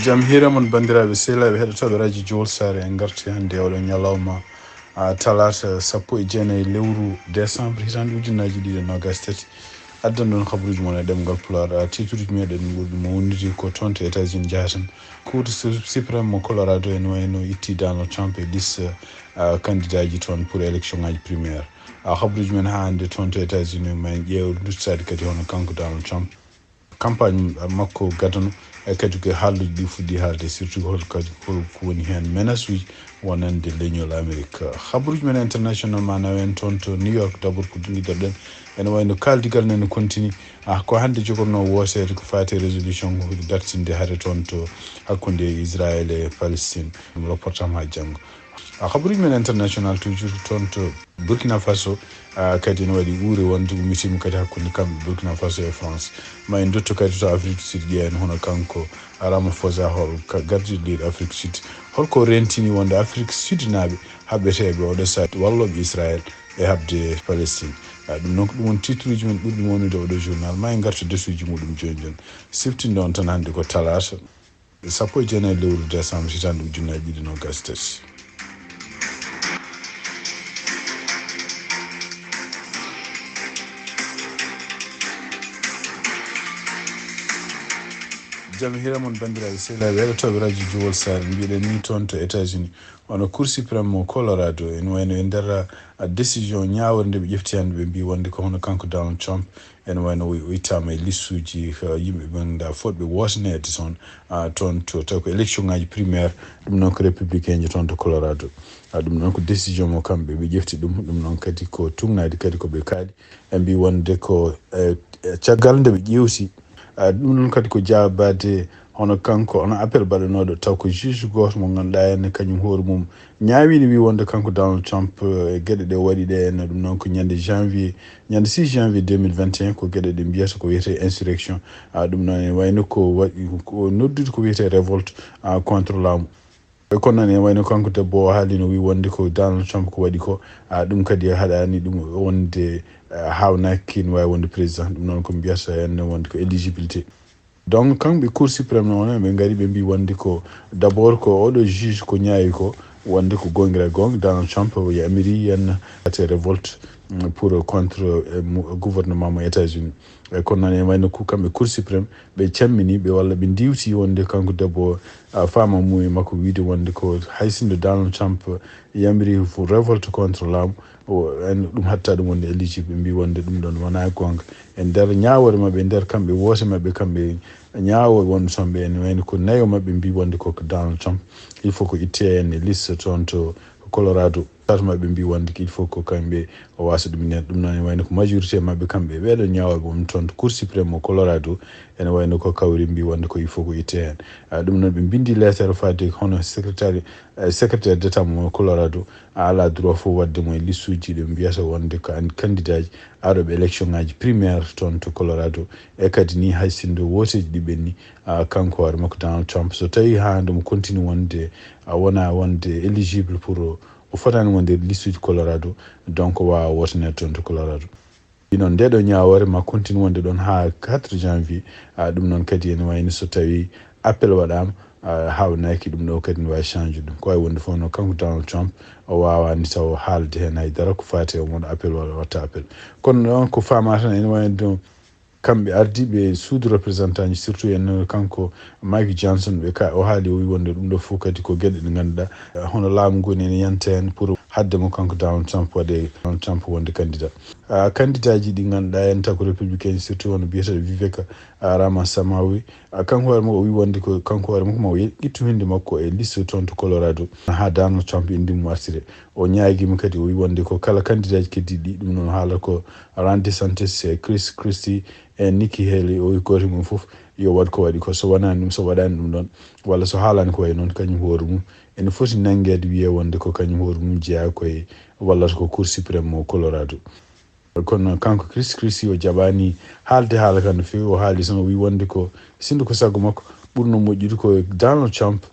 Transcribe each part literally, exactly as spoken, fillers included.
Jam hiire mon, banndiraaɓe sehilaaɓe heɗotooɓe radio Jowol Saare. En ngarti hannde e oɗo ñalawma, a, talaata sappo e jeenayi lewru décembre, hitaande ujunnaji ɗiɗi e noogas tati. Addan ɗon habaruuji mon e ɗemngal Pulaar. A, titruuji meɗen ɓurɗi mo wonniti ko toon to États-Unis njahaten. Cour su-, suprême mo Colorado en wayno itti Donald Trump e liste, a, candidat ji toon pour élection ngaji primaire. A, habaruuji men haa hannde toon to États-Unis, ma en ƴeew luttaade kadi hono kanko Donald Trump. Campagne makko gadano, e kadi ko haalluuji ɗi fuɗɗi haalde, surtout hol kadi hol ko woni heen menace uji wonande leñol Amerik. Habaruuji men international ma nawen toon to New York, d'abord ko ɗum ngiɗɗoɗen. Ene wayno kaaldigal nene continue. Ah, ko hannde jogorno wooseede ko faati e résolution ko dartinde hare toon to hakkunde Israël e Palestine. Ɗum reportama haa janngo. Ah, habaruuji men international toujours toon to Burkina Faso, ah, kadi ene waɗi uure wonde ummitiima kadi hakkunde kamɓe Burkina Faso e France. Ma en ndutto kadi to Afrique du Sud, ƴeewen hono kanko Ramaphosa, hol ka gardiiɗo leydi Afrique du Sud, holko rentini wonde Afrique Sud naaɓe haɓeteeɓe oɗo sahaa wallooɓe Israël e haɓde Palestine. Ah, ɗum noon ko ɗum woni titruuji men ɓurɗi mawnude oɗo journal. Ma en ngartu desuuji muɗum jooni jooni. Siftinde on tan hannde ko talaata. Sappo e jeenayi lewru décembre hitaande ujunnaji ɗiɗi noogas tati. Jam hiira mon, banndiraaɓe sehilaaɓe heɗotooɓe radio Jowol Saare. Mbiɗen ni toon to États-Unis, hono Cour suprême mo Colorado, ene wayno e nder, a, décision ñaawore nde ɓe ƴefti hannde, ɓe mbi wonde ko hono kanko Donald Trump ene wayno o, o ittaama e listuuji, eh, yimɓe ɓe ngannduɗaa fotɓe wootaneede toon, ah, toon to, tawi ko élection ngaji primaire, ɗum noon ko républicain ji toon to Colorado. Ah, ɗum noon ko décision mo kamɓe ɓe ƴefti ɗum, ɗum noon kadi ko tugnaade kadi ko ɓe kaali. Ɓe mbi wonde ko, eh, eh, caggal nde ɓe ƴeewti, ah, ɗum noon kadi ko jaabaade hono kanko, hono appel baɗanooɗo, taw ko juge gooto mo ngannduɗaa heen kañum hoore mum ñaawiino, wi wonde kanko Donald Trump, eh, geɗe ɗe o waɗi ɗe, ene ɗum noon ko ñande janvier, ñande six janvier deux mille vingt et un, ko geɗe ɗe mbiyata ko wiyetee insurrection. Ah, ɗum noon ene wayno ko waɗi, ko noddude ko wiyetee révolte, ah, contre laamu. E kono noon ene wayno kanko debbo o haalino, wi wonde ko Donald Trump ko waɗi ko, ah, ɗum kadi haɗaani ɗum wonde, ah, haawnaaki ne waawi wonde président. Ɗum noon ko mbiyata en wonde ko éligibilité. Donc, kamɓe Cour suprême noon, ɓe ngari, ɓe mbi wonde ko d'abord ko oɗo juge ko ñaawi ko, wonde ko goonga e goonga, Donald Trump o yamiri en ate révolte, mm, pour contre, eh, mo-, gouvernement mo États-Unis. E kono noon, ene wayno ko kamɓe Cour suprême, ɓe cammini, ɓe walla ɓe ndiwti wonde kanko debbo o, a, faama muuyo makko wiide wonde ko hay sinno Donald Trump yamiri révolte contre laamu, o, en, ɗum hatta ɗum wonde éligible, ɓe mbi wonde ɗum ɗon wonaa goonga. E nder ñaawoore maɓɓe, e nder kamɓe woote maɓɓe, kamɓe ñaawooɓe wonɓe toon ɓe, ene wayno ko nayo maɓɓe mbi wonde ko Donald Trump, il faut ko ittee en e liste toon to Colorado. Sato maɓɓe mbi wonde il faut ko kamɓe o wasa ɗum nen. Ɗum noon ene wayno ko majorité maɓɓe kamɓe ɓeeɗo ñaawooɓe wonɓe toon to Cour suprême mo Colorado, ene wayno ko kawri mbi wonde ko il faut ko ittee en. Ah, ɗum noon ɓe mbindi leetere fadde hono secrétaire, eh, secrétaire d'état mo Colorado, a alaa droit fof waɗde mo e listuuji ɗi mbiyata wonde ko an candidat ji arooɓe élection ngaji primaire toon to Colorado. E kadi ni hay sinno wooteeji ɗi ɓenni, a, kanko hoore makko Donald Trump, so tawi haa nde mo continue wonde, a, wona wonde éligible pour o, o fotaani wonde e listuuji Colorado, donc o waawa wootaneede toon to Colorado. Ɗi noon, nde ɗo ñaawoore ma continue wonde ɗoon haa quatre janvier. A, ɗum noon kadi ene wayno so tawi appel waɗaama, a, haawnaaki, ɗum ɗo kadi ne waawi change ɗum. Ko waawi wonde fof noon, kanko Donald Trump o waawaani taw haalde heen hay dara ko faati e omo appel walla watta appel. Kono noon ko faama tan ene wayno ɗum, kamɓe ardiiɓe suudu représentant ji, surtout en kanko Mike Johnson, ɓe ka, o haali, o wi wonde ɗum ɗo fof kadi ko geɗe ɗe ngannduɗaa, eh, hono laamu ngu ne ene yanta heen pour haɗde mo kanko Donald Trump waɗe Donald Trump wonde candidat. Ah, candidat ji ɗi ngannduɗaa en taw ko républicain ji, surtout hono biyeteeɗo Vivek, ah, Ramaswamy, ah, kanko hoore makko o wi wonde ko kanko hoore makko ma o ittu innde makko e liste toon to Colorado haa Donald Trump innde mum artire. O ñaagiima kadi, o wi wonde ko kala candidat ji keddiiɗi ɗi, ɗum noon haala ko Ron DeSantis e Chris Christie e Nikki Haley, o wi gooto mum fof yo waɗ ko waɗi ko. So wonaani ɗum, so waɗaani ɗum ɗoon, walla so haalaani ko wayi noon, kañum hoore mum ene foti nanngeede, wiyee wonde ko kañum hoore mum jeyaa koye wallata ko Cour suprême mo Colorado. Kono kanko Chris Christie o jaɓaani haalde haala ka no feewi. O haali tan, o wi wonde ko sinno ko sago makko, ɓurno moƴƴude ko Donald Trump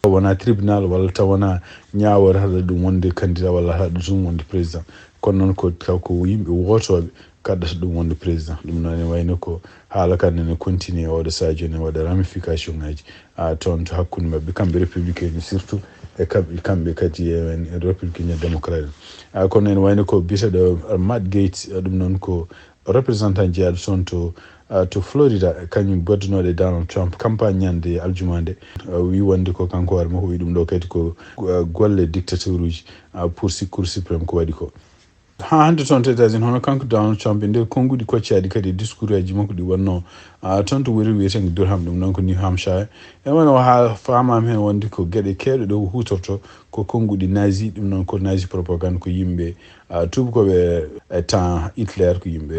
wona tribunal walla taw wona ñaawoore haɗa ɗum wonde candidat walla haɗa ɗum wonde président. Kono noon ko taw ko yimɓe wootooɓe, kaddata ɗum wonde président. Ɗum noon ene wayno ko haala kan ene continue e oɗo sahaa jooni, ene waɗa ramification ngaji, a, toon to hakkunde maɓɓe, kamɓe républicain ni surtout, e kamɓe, kamɓe kadi e, en républicain démocrate. A, kono ene wayno ko biyeteeɗo Matt Gaetz, a, ɗum noon ko représentant jeyaaɗo toon to, a, to Florida, kañum baddunooɗo e Donald Trump campagne ñande aljuma nde, a, wi wonde ko kanko hoore makko wi ɗum ɗo kadi ko, a, golle dictateur uji, a, pour si-, Cour suprême ko waɗi ko. Haa hannde toon to États-Unis, hono kanko Donald Trump, e nder konnguɗi koccaaɗi kadi e discours aji makko ɗi wonnoo, a, toon to wuro wiyeteengo Durham, ɗum noon ko New Hampshire. E wano haa faamaama heen wonde ko geɗe keewɗe ɗo o huutorto ko konnguɗi nazi, ɗum noon ko nazi propagande, ko yimɓe, a, tuubakooɓe e temps Hitler, ko yimɓe,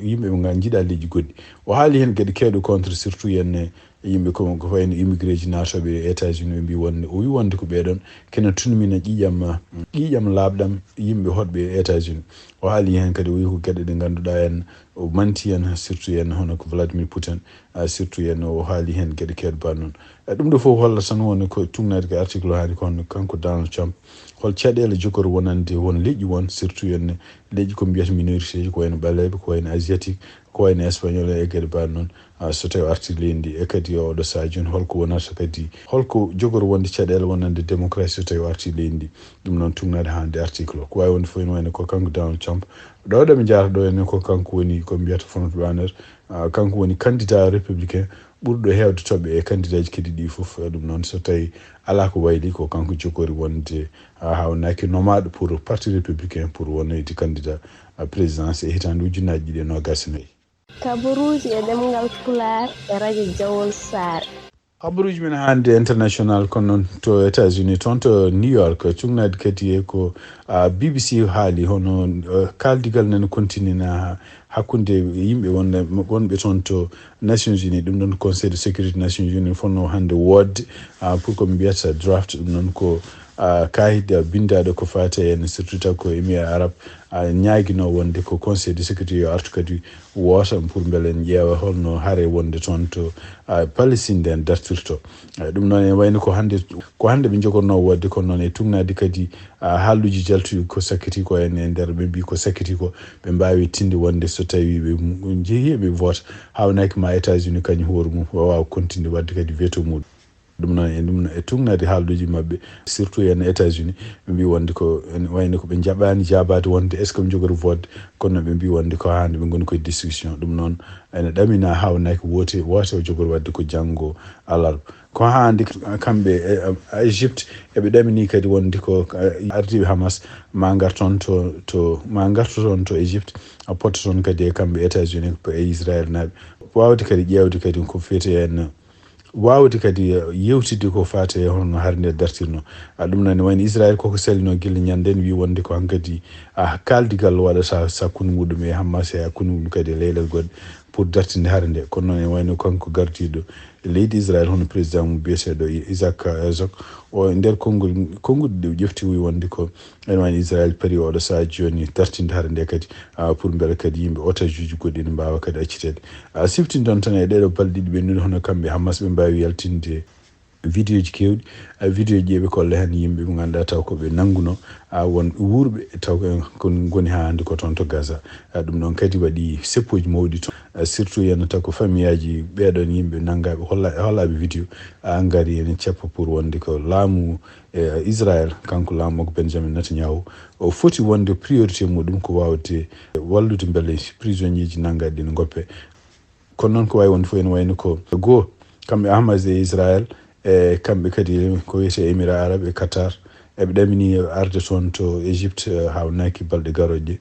yimɓe ɓe njiɗaa leƴƴi goɗɗi. O haali heen geɗe keewɗe contre surtout heen yimɓe ko, ko wayno immigré ji naatooɓe e États-Unis, ɓe mbii wonde, o wii wonde ko ɓee ɗoon kene tunmina ƴiiƴam, ƴiiƴam laaɓɗam yimɓe hoɗɓe e États-Unis. O haali heen kadi, o wii ko geɗe ɗe ngannduɗaa en, o manti en, surtout en hono ko Vladimir Putin, a, surtout en, o haali heen geɗe keewɗe baaɗe noon. E ɗum ɗo fof hollata tan wonde ko tugnaade ko article o haali ko hono kanko Donald Trump, hol caɗeele jogori wonande won leƴƴi won, surtout en leƴƴi ko mbiyata minorité ji, ko wayno ɓaleeɓe, ko wayno asiatique, ko wayno espagnol e geɗe baaɗe noon. A, so tawi o arti leydi ndi, e kadi oɗo sahaa jooni, holko wonata kadi, holko jogori wonde caɗeele wonande démocratie so tawi o arti leydi ndi? Ɗum noon tugnaade haa nde article o. Ko waawi wonde fof ene wayno ko kanko Donald Trump. Ɗo ɗo ɓe njaarata ɗo ene ko kanko woni ko mbiyata front runner, a, kanko woni candidat républicain ɓurɗo heewde toɓɓe e candidat ji kadi ɗi fof. E ɗum noon so tawi alaa ko wayli ko kanko jogori wonde, a, haawnaki nomaaɗo pour parti républicain pour wonoyde candidat, a, présidence e hitaande ujunnaaji ɗiɗi e noogaas e nayi. Kabaruuji e ɗemngal Pulaar e radio Jawol Saare. Kabaruuji men hannde international, kono noon to États-Unis, toon to New York, cugnaade kadi e ko, a, B B C haali, hono, a, kaaldigal nana kontinina hakkunde yimɓe wonɓe, wonɓe toon to Nations Unies, ɗum ɗoon Conseil de sécurité Nations Unies, fonno hannde woodde, a, pour ko ɓe mbiyata draft, ɗum noon ko, a, kaayit, a, binndaaɗo ko faati heen, surtout taw ko Émirats Arabes, a, ñaaginoo wonde ko Conseil de sécurité yo artu kadi woota pour mbele en ƴeewa holno hare wonde toon to, a, Palestine nden dartirto. A, ɗum noon ene wayno ko hannde, ko hannde ɓe njogornoo woodde, kono noon e tugnaade kadi, a, haalluuji jaltuɗi ko sakkiti ko en e nder, ɓe mbii ko sakkiti ko ɓe mbaawi tinde wonde so tawi ɓe mu-, njehii ɓe voota, haawnaaki ma États-Unis kañum hoore mum waawa continue waɗde kadi veto muɗum. Ɗum noon e ɗum e tugnaade haalduuji maɓɓe, surtout en États-Unis, ɓe mbii wonde ko en wayno ko ɓe njaɓaani jaabaade wonde est-ce que ɓe njogori vote, kono ɓe mbii wonde ko haa hannde ɓe ngoni koye discussion. Ɗum noon ene ɗamina haawnaaki woote, woote o jogori waɗde ko janngo alarba. Ko haa hannde kamɓe e, e, Égypte eɓe ɗamini kadi wonde ko, e, ardiiɓe Hamas ma ngar toon to, to, ma ngartu toon to Égypte, a potta toon kadi e kamɓe États-Unis e Israël naaɓe. Waawde kadi ƴeewde kadi ko feeti en waawde kadi, eh, yewtidde ko faati e hono hare nde dartirno. A, ɗum noon ne wayno Israël koko salino gila ñande nden, wi wonde ko hankadi, a, kaaldigal waɗata hakkunde muɗum e Hamas e hakkunde muɗum kadi e leyɗeele goɗɗe pour dartinde hare nde. Kono noon ene wayno kanko gardiiɗo leydi Israël, hono président mum biyeteeɗo Isaac Herzog, o e nder konngol, konnguɗi ɗi o ƴefti wi wonde ko ene wayno Israël pari oɗo sahaa jooni dartinde hare nde kadi, a, pour mbele kadi yimɓe otage uji goɗɗi ne mbaawa kadi acciteede. A, siftinton tan e ɗeɗo balɗe ɗiɗi ɓennuɗe hono kamɓe Hamas ɓe mbaawi yaltinde vidéo ji keewɗi, a, vidéo ji ɓe kolla heen yimɓe ɓe ngannduɗaa taw ko ɓe nannguno, a, won wuurɓe taw ko en kon ngoni haa hannde ko toon to Gaza. A, ɗum ɗoon kadi waɗi seppooji mawɗi toon, a, surtout yannata ko famiyaaji ɓeeɗoon yimɓe nanngaaɓe holla-, hollaaɓe vidéo, a, ngari ene ceppa pour wonde ko laamu e Israël, kanko laamu makko Benjamin Netanyahu, o foti wonde priorité muɗum ko waawde wallude mbele prisonnier ji nanngaaɗi ɗi ne ngoppe. Kono noon ko waawi wonde fof ene wayno ko goo, kamɓe Hamas e Israël, e kamɓe kadi ko wiyetee Émirats Arabes e Qatar, eɓe ɗamini arde toon to Égypte, e, haawnaaki balɗe garooje ɗe.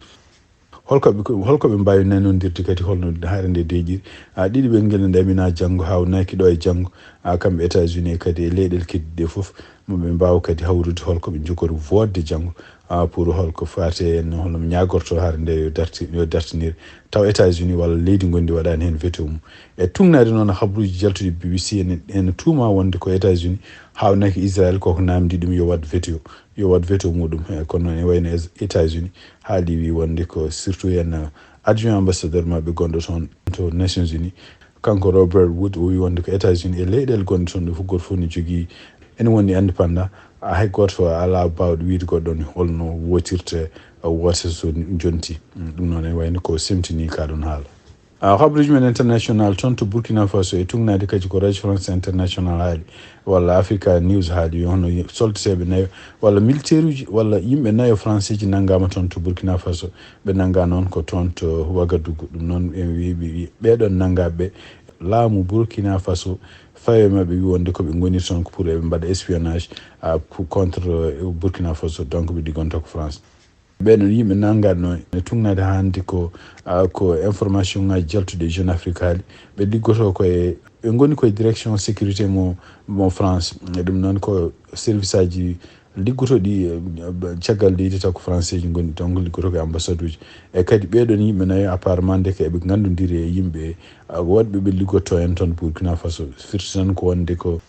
Holko ɓe, holko ɓe mbaawi nanondirde kadi holno hare nde deeƴiri? A, ɗiɗi ɓe ngel ɗamina janngo, haawnaaki ɗo e janngo, a, kamɓe États-Unis e kadi e leyɗeele keddiiɗe ɗe fof, mo ɓe mbaawa kadi hawrude holko ɓe njogori voodde janngo, a, pour holko faati e no, holno ɓe ñaagorto hare nde yo darti-, yo dartinir. Taw États-Unis walla leydi ngondi waɗaani heen veto mum. E tugnaade noon habaruuji jaltuɗi B B C ene, ene tuuma wonde ko États-Unis haawnaaki Israël koko naamndi ɗum yo waɗ veto. Yo waɗ veto muɗum. E, kono noon e wayno Es-, États-Unis haali wi wonde ko surtout heen, uh, adjoint ambassadeur maɓɓe gonɗo toon to Nations Unies. Kanko Robert Wood o wi wonde ko États-Unis e leyɗeele gonɗe toon ɗe fof gooto fof ne jogii Ene woni indépendant, hay gooto fof alaa baawɗo wiyde goɗɗo on holno wootirta woote so jonti. Ɗum noon ene wayno ko semtini ka ɗon haala. A habruuji men international toon to Burkina Faso e tugnaade kadi ko Radio France International haali, walla Africa News haali, yo hono soldateeɓe nayo, walla militeeruuji, walla yimɓe nayo Franseeji nanngaama toon to Burkina Faso. Ɓe nanngaa noon ko toon to Wagadugu. Ɗum noon en wi, wi, wi, ɓeeɗoon nanngaaɓe ɓe, laamu Burkina Faso, fawe maɓɓe wi wonde ko ɓe ngoni toon ko pour eɓe mbaɗa espionnage, ah, pour contre, euh, Burkina Faso, donc ɓe liggonta ko France. Ɓeɗon yimɓe nanngaɗo no e tugnaade hannde ko, ah, ko information ngaji jaltuɗi e Jeune Afrique haali. Ɓe liggoto ko e, ɓe ngoni koye direction sécurité mo, mo France. E ɗum noon ko service aji liggotoɗi, eh, caggal leydi taw ko Français ji ngoni, donc liggoto ko e ambassade uji. E kadi ɓeɗon yimɓe nayo apparemment nde ko eɓe nganndodiri e yimɓe, ah, woɗɓe ɓe liggotto en toon Burkina Faso. Firti tan ko wonde ko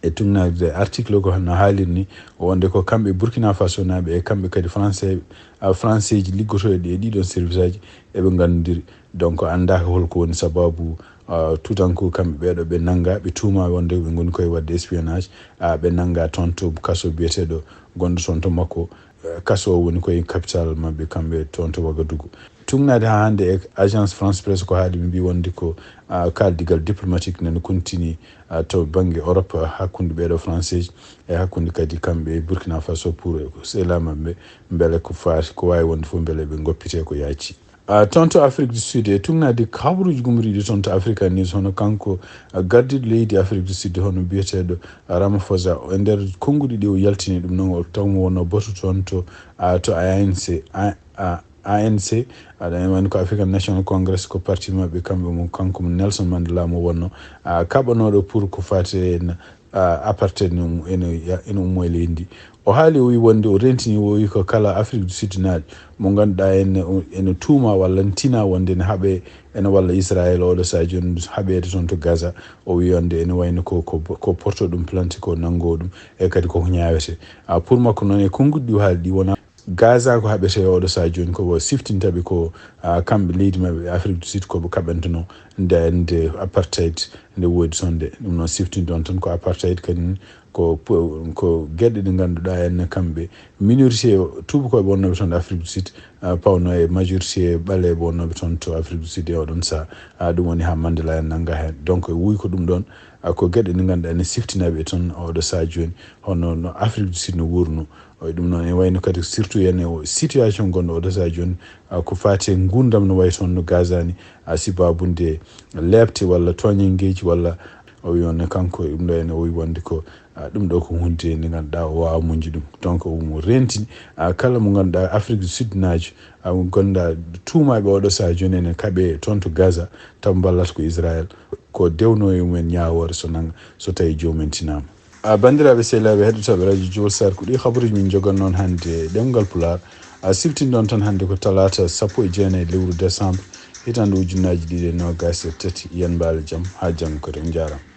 e tugnaade article ko no haaliri ni, wonde ko kamɓe Burkina Faso naaɓe e kamɓe kadi Français, ah, Français ji liggotooɗi e ɗiɗon service aji eɓe nganndodiri. Donc anndaaka holko woni sababu, ah, tout d'un coup kamɓe ɓeeɗo ɓe nannga, ɓe tuuma wonde ɓe ngoni koye waɗde espionnage, ah, ɓe nannga toon to kaso biyeteeɗo gonɗo toon to makko. Eh, kaso o woni koye capital maɓɓe kamɓe toon to Wagadugu. Tugnaade haa hannde e Agence France Presse ko haali, ɓe mbi wonde ko, ah, kaaldigal diplomatique nana kontini, ah, to bannge Europe, ah, hakkunde ɓeeɗo Français e hakkunde kadi kamɓe e Burkina Faso pour sehilaaɓe maɓɓe, mbele ko faati, ko waawi wonde fof mbele ɓe ngoppite ko yaaji. Ah, toon to Afrique du Sud e tugnaade kabaruuji gumoriiɗi toon to Africa News, hono kanko, ah, gardiiɗo leydi Afrique du Sud, hono biyeteeɗo Ramaphosa, e nder konnguɗi ɗi o yaltini ɗum noon, o taw mo wonno batu toon to, ah, to A N C, A-, A-, A N C, aɗa andi woni ko African National Congress, ko parti maɓɓe kamɓe mo, kanko mo Nelson Mandela mo wonno, ah, kaɓanooɗo pour ko faati e n-, ah, apartheid no ene ya-, ene ummo e leydi ndi. O haali, o wi wonde o rentini, o wi ko kala Afrique du Sud naaɗo mo ngannduɗaa ene, ene tuuma walla ene tina wonde ene haɓe, ene walla Israël oɗo sahaa jooni haɓeede toon to Gaza. O wi wonde ene wayno ko, ko, ko porto ɗum plainte, ko nanngo ɗum, e kadi koko ñaawete. Ah, pour makko noon e konnguɗi ɗi o haali ɗi wona Gaza ko haɓete oɗo sahaa jooni, ko siftinta ɓe ko, ah, kamɓe leydi maɓɓe Afrique du Sud ko ɓe kaɓantonoo nde, nde apartheid nde woodi toon nde. Ɗum noon siftinde on tan ko apartheid kadi ko po-, ko geɗe ɗe ngannduɗaa en kamɓe minorité tuubakooɓe wonnooɓe toon Afrique du Sud, ah, pawno e majorité ɓaleeɓe wonnooɓe toon to Afrique du Sud e oɗon sahaa. Ah, ɗum woni haa Mandela en nannga heen. Donc, e wuy ko ɗum ɗoon, ah, ko geɗe ɗe ngannduɗaa ene siftina ɓe toon oɗo sahaa jooni, hono no Afrique du Sud no wuurno. O, ɗum noon, e wayno kadi surtout ene o situation gonɗo oɗo sahaa jooni, ah, ko faati e nguurndam no wayi toon no Gaza ni, ah, sibaabu nde leepte walla tooñanngeeji walla o wi on kanko e ɗum ɗo ene o wi wonde ko, ah, ɗum ɗo ko huunde nde ngannduɗaa o waawaa muñde ɗum. Donc, omo rentini, ah, kala mo ngannduɗaa Afrique du Sud naajo, ah, mo ngannduɗaa tuumaaɓe oɗo sahaa jooni ene kaɓe toon to Gaza, taw mballata ko Israël, ko dewno e mumen ñaawoore so nang-, so tawi joomum tinaama. A banndiraaɓe sehilaaɓe heɗotooɓe Radio Jowol Sar, ko ɗi habaruuji min njogan noon hannde e ɗemngal Pulaar. A siftin ɗon tan hannde ko talaata sappo e jeenayi lewru décembre, hitaande ujunnaaji ɗiɗi e noogaas e tati. Yen mbaale jam, haa janngo kadi. On njaaraama.